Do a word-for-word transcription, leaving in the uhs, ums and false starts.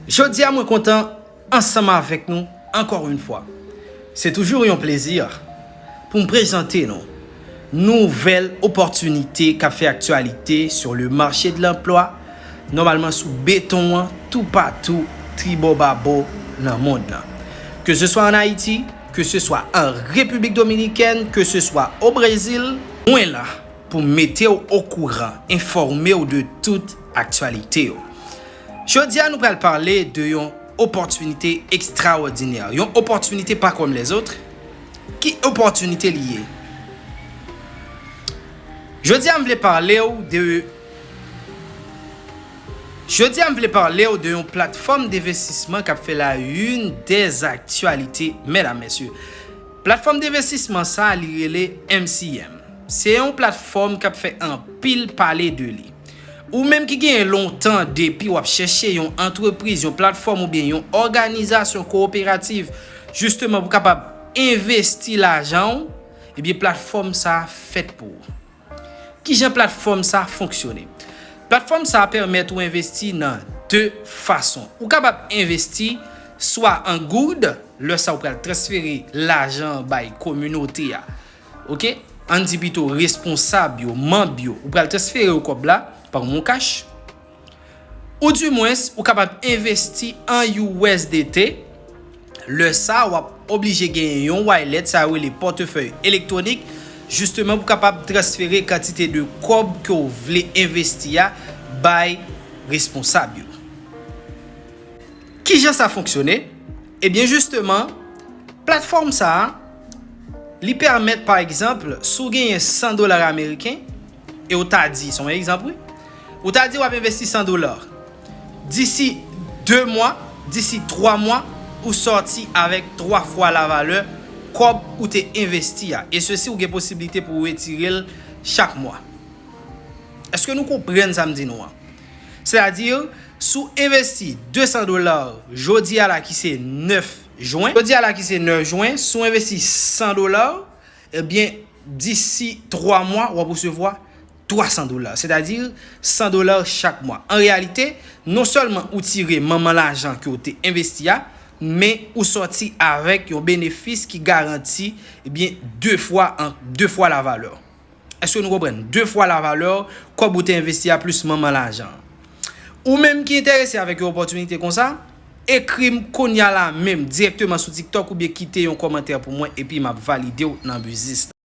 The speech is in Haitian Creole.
Jodi a mwen kontan ansanm avèk nou ankò yon fwa. Se toujou yon plezi pou m prezante nou nouvèl opòtinite k ap fè aktyalite sur le marché de l'emploi, nòmalman sou beton an, toupatou, tribò babò nan mond lan. Ke se swa an Ayiti, ke se swa an Repiblik Dominikèn, ke se swa o Brezil, mwen la pou mete w okouran, enfòme w de tout aktyalite yo. Jodi a nou pral pale de yon opòtinite ekstrawòdinè, yon opòtinite pa kòm lèzòt. Ki opòtinite li ye? Jodi a m vle pale w de Jodi a m vle pale w de yon platfòm denvestisman k ap fè la une des actualités, medam, mesye. Platfòm denvestisman sa a, li rele M C M. Se yon platfòm k ap fè anpil pale de li. Ou menm ki genyen lontan depi w ap chèche yon antrepriz, yon platfòm oubyen yon òganizasyon kowoperativ, jisteman pou kapab envesti lajan w, ebyen platfòm sa a fèt pou ou. Kijan platfòm sa a fonksyone? Platfòm sa a pèmèt ou envesti nan de fason. Ou kapab envesti swa an goud, lè sa ou pral transfere lajan bay kominote a. Oke? Ann di pito responsab yo, manm yo, ou pral transfere yo kòb la pa Moncash. Oudimwens, ou kapab envesti an U S D T. Lè sa a, w ap oblije genyen yon wallet, sa yo rele pòtefèy elektwonik, jisteman pou kapab transfere kantite de kòb ke w vle envesti a bay responsab yo. Kijan sa fonksyone? Ebyen, jisteman, platfòm sa a, li pèmèt, pa egzanp, si w genyen san dola ameriken, e w ta di, se yon egzanp, wi, ou ta di w ap envesti san dola. Disi de mwa, disi twa mwa, ou sòti avèk twa fwa lavalè kòb ou te envesti a. E sesi, ou gen posiblite pou w retire l chak mwa. Èske nou konprann sa m di nou an? Sètadi, si w envesti de san dola jodi a la ki se nèf jen, jodi a la ki se nèf jen, si w envesti san dola, ebyen, disi twa mwa, w ap resevwa twa san dola, sètadi san dola chak mwa. An reyalite, non sèlman ou tire manman lajan ke w te envesti a, men ou sòti avèk yon benefis ki garanti, ebyen, de fwa an, de fwa lavalè. Èske nou konprann? De fwa lavalè kòb ou te envesti a plis manman lajan. Ou menm ki enterese avèk yon opòtinite konsa, ekri m kounye a la menm dirèkteman sou TikTok oubyen kite yon kòmantè pou mwen epi m ap valide w nan biznis la.